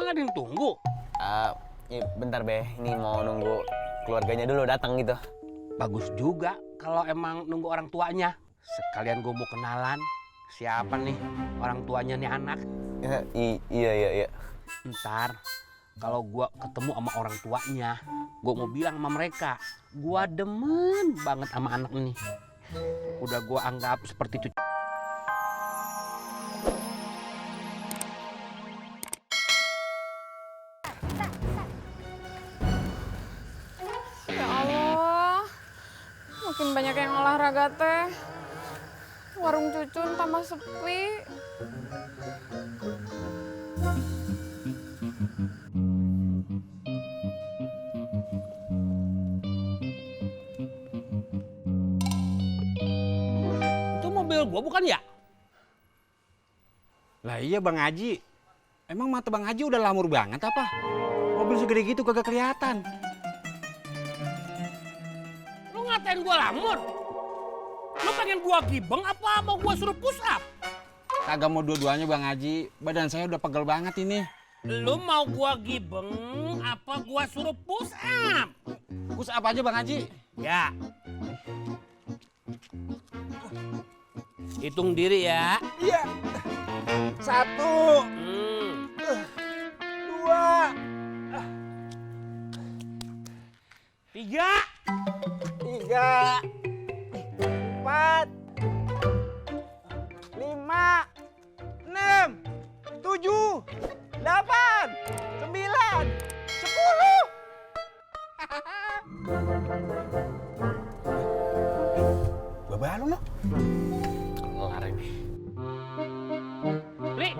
Emang ada yang tunggu? Ya bentar Be, ini mau nunggu keluarganya dulu datang gitu. Bagus juga kalau emang nunggu orang tuanya. Sekalian gue mau kenalan siapa nih orang tuanya nih anak. Iya. Ntar kalau gue ketemu sama orang tuanya, gue mau bilang sama mereka, gue demen banget sama anak ini. Udah gue anggap seperti cucu. Ya Allah, makin banyak yang olahraga teh. Warung Cucun tambah sepi. Itu mobil gue bukan ya? Lah iya Bang Haji. Emang mata Bang Haji udah lamur banget apa? Mobil segede gitu kagak kelihatan. Lu ngatain gue lamur? Lu pengen gue gibeng apa mau gue suruh push up? Kagak mau dua-duanya Bang Haji. Badan saya udah pegel banget ini. Lu mau gue gibeng apa gue suruh push up? Push up aja Bang Haji. Ya. Hitung diri ya. Iya. 1, 2, 3, 3, 4, 5, 6, 7, 8, 9, 10. Babalu lo. Kelar ini. Li.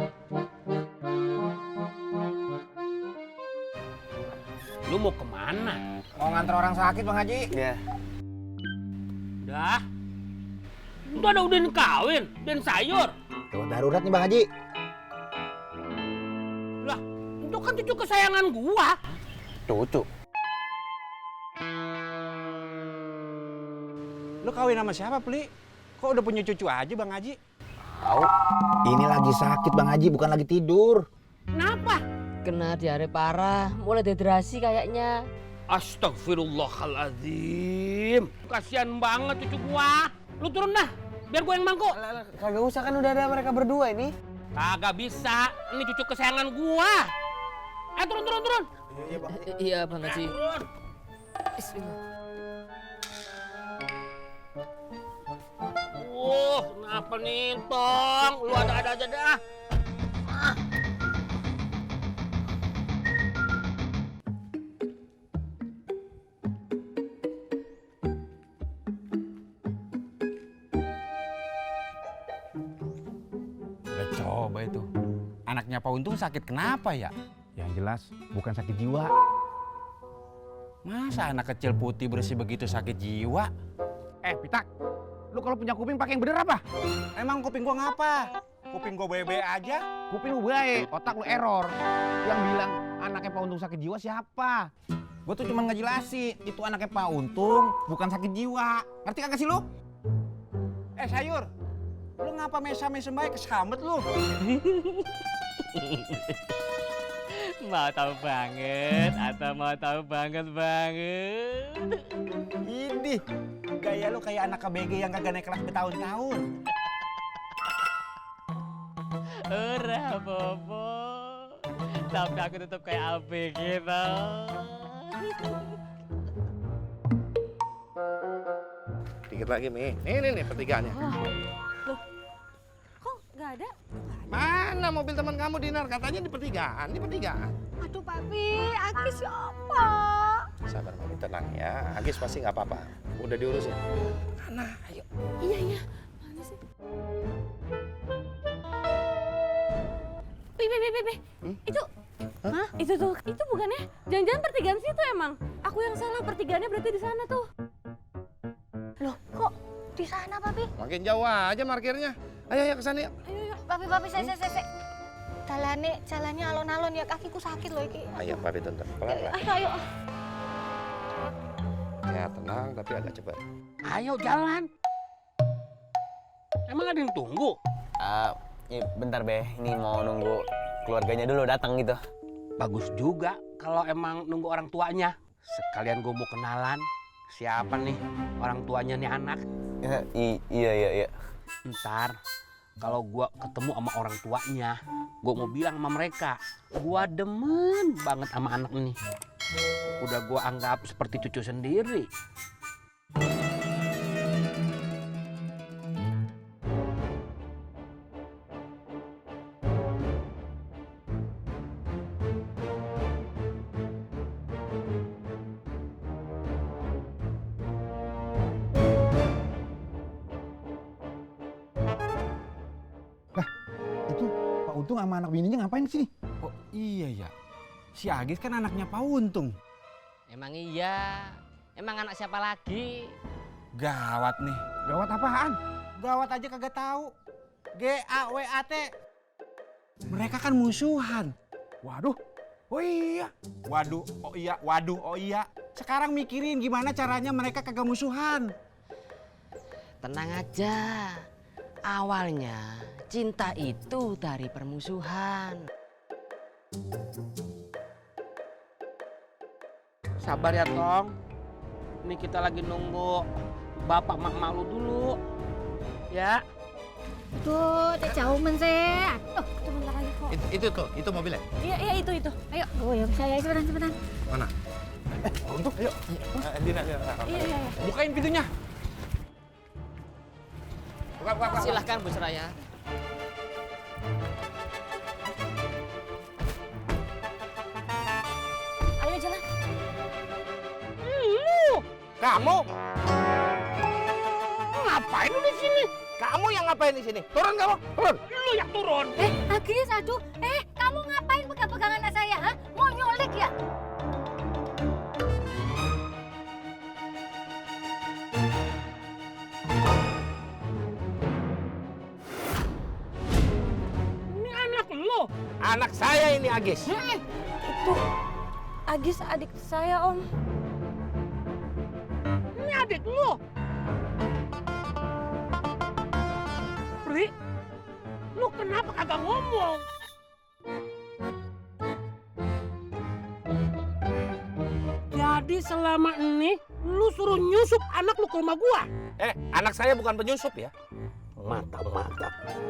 Lu mau kemana? Mau nganter orang sakit Bang Haji. Ya. Udah. Itu ada udin kawin, udin sayur. Gawat darurat nih Bang Haji. Lah, itu kan cucu kesayangan gua. Cucu. Lu kawin sama siapa, Pli? Kok udah punya cucu aja Bang Haji? Tahu. Ini lagi sakit Bang Haji, bukan lagi tidur. Kenapa? Kena diare parah, mulai dehidrasi kayaknya. Astagfirullahaladzim. Kasihan banget cucu gua. Lu turun dah, biar gua yang mangkuk. Kagak usah, kan udah ada mereka berdua ini. Kagak bisa, ini cucu kesayangan gua. Turun. Iya Bang Haji. Turun. Bismillah. Kenapa nih, Tong? Lu ada-ada aja dah. Udah coba itu. Anaknya Pak Untung sakit kenapa ya? Yang jelas bukan sakit jiwa. Masa anak kecil putih bersih begitu sakit jiwa? Pitak, lu kalau punya kuping pakai yang bener apa? Emang kuping gua ngapa? Kuping gua bebe aja? Kuping lu baik, otak lu error. Yang bilang anaknya Pak Untung sakit jiwa siapa? Gue tuh cuma ngejelasin, itu anaknya Pak Untung, bukan sakit jiwa. Ngerti kagak sih lu? Sayur, lu ngapa mesam-mesam baik kesambet lu? Mau tahu banget atau mau tahu banget? Ini gaya lu kayak anak KBG yang kagak naik kelas bertahun-tahun. Ora Bobo. Tapi aku tetap kayak ABG tau. Dikit lagi nih. Ini pertigaannya. Loh, kok nggak ada? Mana mobil teman kamu Dinar? Katanya di pertigaan. Aduh Papi, Aki siapa? Sabar Mami, tenang ya. Agis pasti nggak apa-apa. Udah diurusin. Mana? Ayo. Iya. Mana sih? Pi. Itu, hah? Itu bukannya? Jangan-jangan pertigaan situ emang? Aku yang salah, pertigaannya berarti di sana tuh. Loh, kok di sana Papi? Makin jauh aja parkirnya. Ayo kesana yuk. Ayo, Papi, saya. Jalannya alon-alon ya, kakiku sakit loh iki. Ayo Papi tuntun. Pelan-pelan. Ayo. Ya tenang tapi agak cepat. Ayo jalan. Emang ada yang tunggu? Ya bentar Be, ini mau nunggu keluarganya dulu datang gitu. bagus juga kalau emang nunggu orang tuanya. Sekalian gue mau kenalan siapa nih orang tuanya nih anak. Ya, iya. Ntar kalau gue ketemu sama orang tuanya, gue mau bilang sama mereka, gue demen banget sama anak nih. Udah gue anggap seperti cucu sendiri. Itu Pak Untung sama anak bininya ngapain di sini? Oh iya ya, si Agis kan anaknya Pak Untung. Emang iya. Emang anak siapa lagi? Gawat nih. Gawat apaan? Gawat aja kagak tahu. GAWAT. Mereka kan musuhan. Waduh. Oh iya. Waduh. Oh iya. Waduh. Oh iya. Sekarang mikirin gimana caranya mereka kagak musuhan. Tenang aja. Awalnya cinta itu dari permusuhan. Sabar ya Tong. Ini kita lagi nunggu bapak mak lu dulu. Ya. Tuh, udah jauh men sih. Oh, sebentar lagi kok. Itu mobilnya. Iya, itu. Ayo. Oh, ya bisa ya, cepetan. Mana? Untung, ayo. Dina. Iya. Bukain pintunya. Buka. Silahkan Bu Seraya. Ayo jalan. Kamu? Ngapain lu di sini? Kamu yang ngapain di sini? Turun kamu, turun. Lu yang turun. Agis, aduh. Kamu ngapain pegang-pegang anak saya, ha? Mau nyulik ya? Ini anak lu. Anak saya ini Agis. Itu Agis adik saya, Om. Ini adik lu. Pri, lu kenapa kagak ngomong? Jadi selama ini lu suruh nyusup anak lu ke rumah gua? Anak saya bukan penyusup ya. Mantap.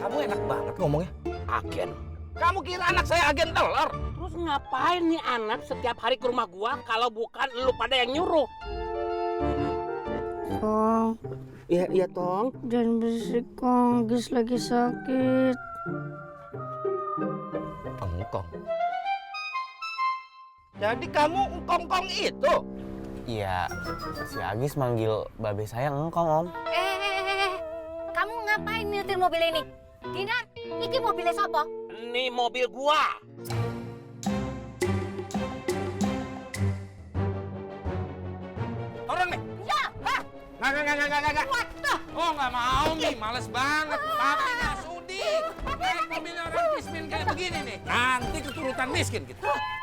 Kamu enak banget ngomongnya. Agen. Kamu kira anak saya agen telur? Terus ngapain nih anak setiap hari ke rumah gua kalau bukan lu pada yang nyuruh? Kong, Iya Tong. jangan berisik, Kong. Agis lagi sakit. Engkong. Jadi kamu engkong-kong itu? Iya, si Agis manggil babe saya engkong, Om. Kamu ngapain nyetir mobil ini? Dinar, ini mobilnya siapa? Ini mobil gua. Turun nih. Ya. Nggak. Oh nggak mau nih, males banget. Papi nggak sudi. Naik mobilnya orang miskin kayak begini nih. Nanti keturutan miskin gitu.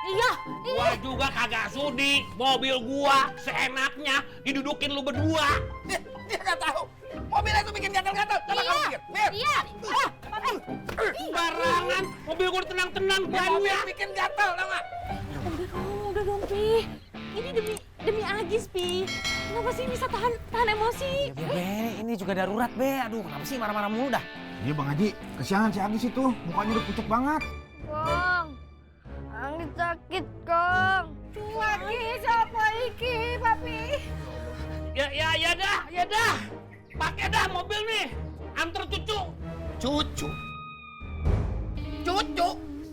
Iya. Gua juga kagak sudi. Mobil gua seenaknya didudukin lu berdua. Dia nggak tahu. Mobilnya itu bikin gatal-gatal. Coba kamu pikir. Mir. Iya. Barangan, mobil gua tenang-tenang Mobil banyak. bikin gatal, tau nggak? Udah dong, Pi. Ini demi Agis, Pi. Kenapa sih bisa tahan emosi? Ya, Be, ini juga darurat, Be. Aduh, kenapa sih marah-marah mulu dah? Iya Bang Haji, kesiangan si Agis itu. Mukanya udah pucat banget. Kong, Agis sakit, Kong. Agis, apa iki, Papi? Ya dah. Pakai dah mobil nih. Antar cucu. Cucu.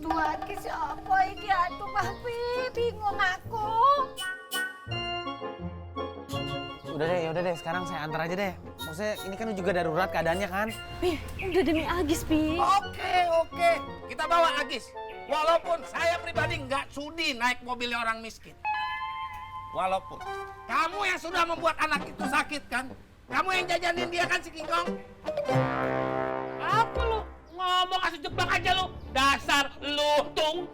Tuh Agis, apa iki, aduh, Papi. Bingung aku. Udah deh, sekarang saya antar aja deh. Maksudnya ini kan juga darurat keadaannya kan? Pi, udah demi Agis, Pi. Oke. Kita bawa Agis. Walaupun saya pribadi nggak sudi naik mobilnya orang miskin. Walaupun kamu yang sudah membuat anak itu sakit kan? Kamu yang jajanin dia kan si King Kong? Apa lu? Ngomong kasih jebak aja lu. Dasar lu tung.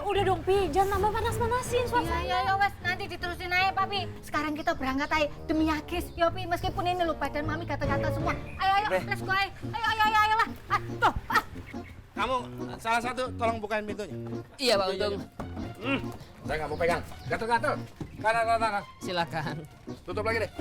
Udah dong, Pi. Jangan tambah panas-panasin suasana. Iya, wes. Nanti diterusin aja, Papi. Sekarang kita berangkat aja demi Agis. Yo, Pi. Meskipun ini lu badan Mami gatal-gatal semua. Ayo, let's go aja. Ayo lah. Tuh, Kamu salah satu tolong bukain pintunya. Iya Pak Untung. Saya nggak mau pegang. Gatel-gatel. Kanan. Silakan. Tutup lagi deh.